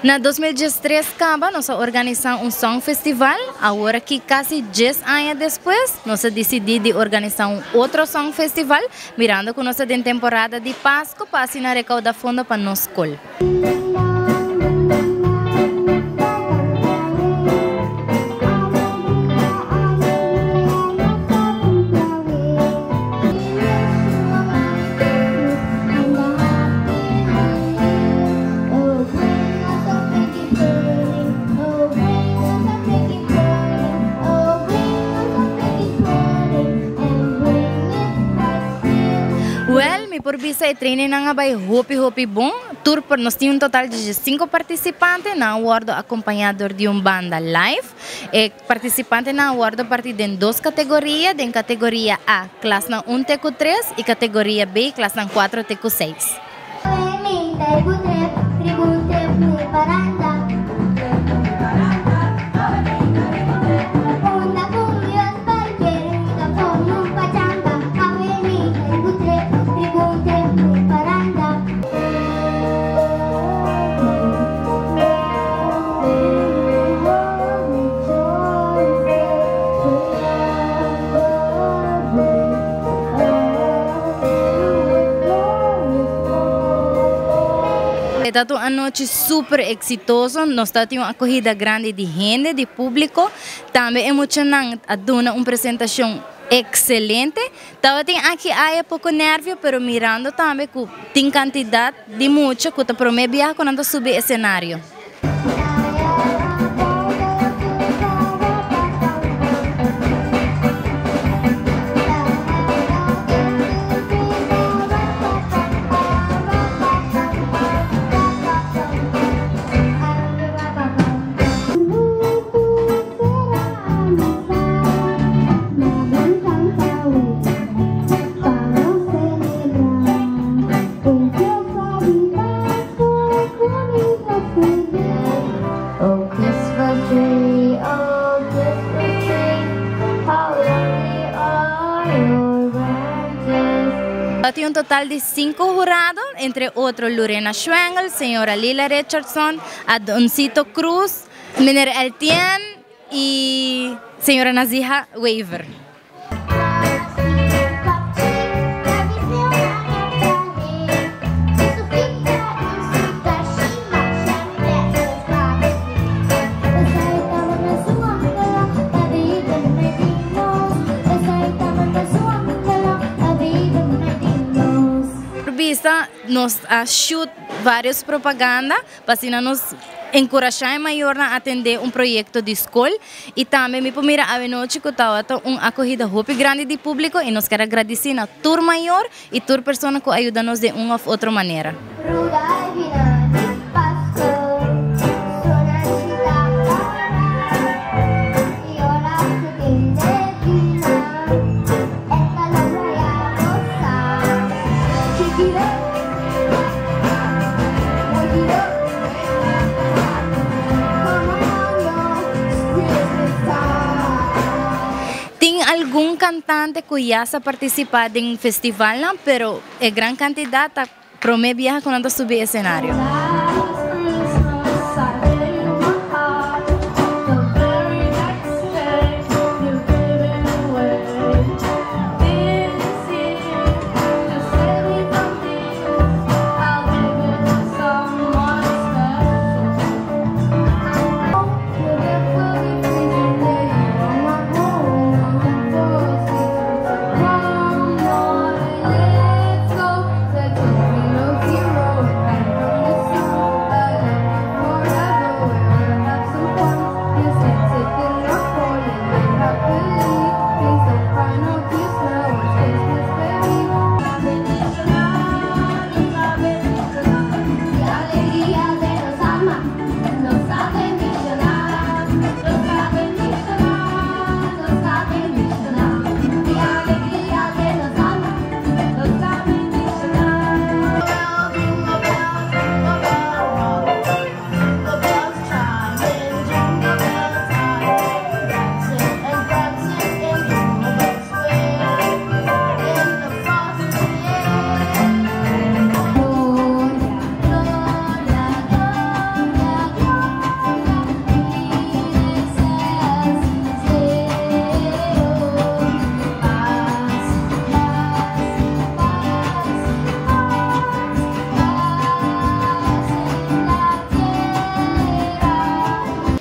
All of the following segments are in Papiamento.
Na 2013 caba nos a organisa un Song Festival, awor aki casi 10 aña despues nos a dicidi di organisa un otro Song Festival, mirando cu nos ta den temporada di Pasco pa asina recauda fondo pa nos scol. Well, mi por bisa e trainingnan a bai hopi hopi bon. Tur por nos tin un total di 15 participante, nan a wordo acompaña door di un banda live. E participantenan a wordo parti den dos categoria, den categoria A, klasnan un te cu tres y categoria B, klasnan cuatro te cu seis. E ta un anochi super exitoso, nos ta tin un acogida grandi di hende, di publico, tambe e muchanan a duna un presentacion excelente. Tabatin aki aya poco nervio, pero mirando tambe cu tin cantidad di mucha cu ta prome biaha cu nan ta subi escenario. Tin un total di 5 hurado, entre otro Lorena Schwengel, señora Lila Richardson, Adoncito Cruz, meneer Eltien y señora Naziha Wever. Bisa nos a shoot varios propaganda pa asina nos enkurashá e mayornan atendé un proyekto di skol i tambe mi por mira awenochi ku tabata un akohida hopi grandi di públiko i nos ker a gradisí na tur mayor i tur persona ku a yuda nos den un òf otro manera. Tin algun cantante cu ya sa participa den festivalnan, pero e gran cantidad ta prome biaha cu nan ta subi escenario.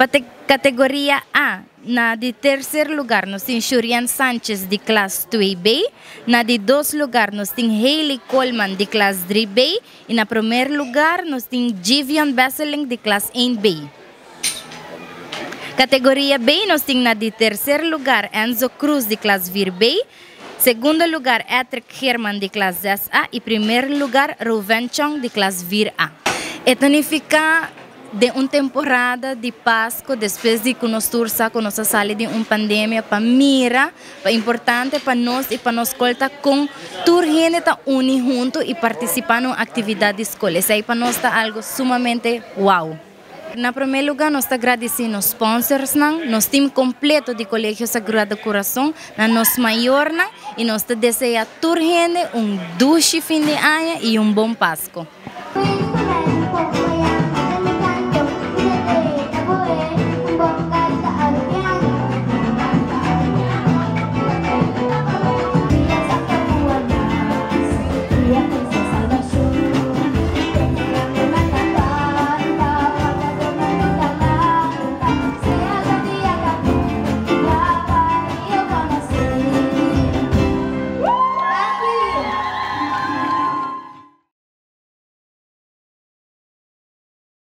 Pa categoria A, na di tercer lugar nos tin Shurian Sanchez di klas 2B, na di 2 lugar nos tin Hailey Coleman di klas 3B y na prome lugar nos tin Givian Besseling di klas 1B. Categoria B, nos tin na di tercer lugar Enzo Cruz di klas 4B, segundo lugar Etrick German di klas 6A y prome lugar Ruven Chong di klas 4A. E ta nifica di un temporada di Pasco, despues di cu nos tur sa, cu nos a sali di un pandemia, pa mira, pa importante pa nos y pa nos scol ta cu tur hende ta uni hunto y participa den actividad di scol. Esey pa nos ta algo sumamente wow. Na prome lugar, nos ta gradiciendo sponsors, nos team completo di Colegio Sagrado Corazon, na nos mayornan, y nos ta desea tur hende un dushi fin di aña y un bon Pasco.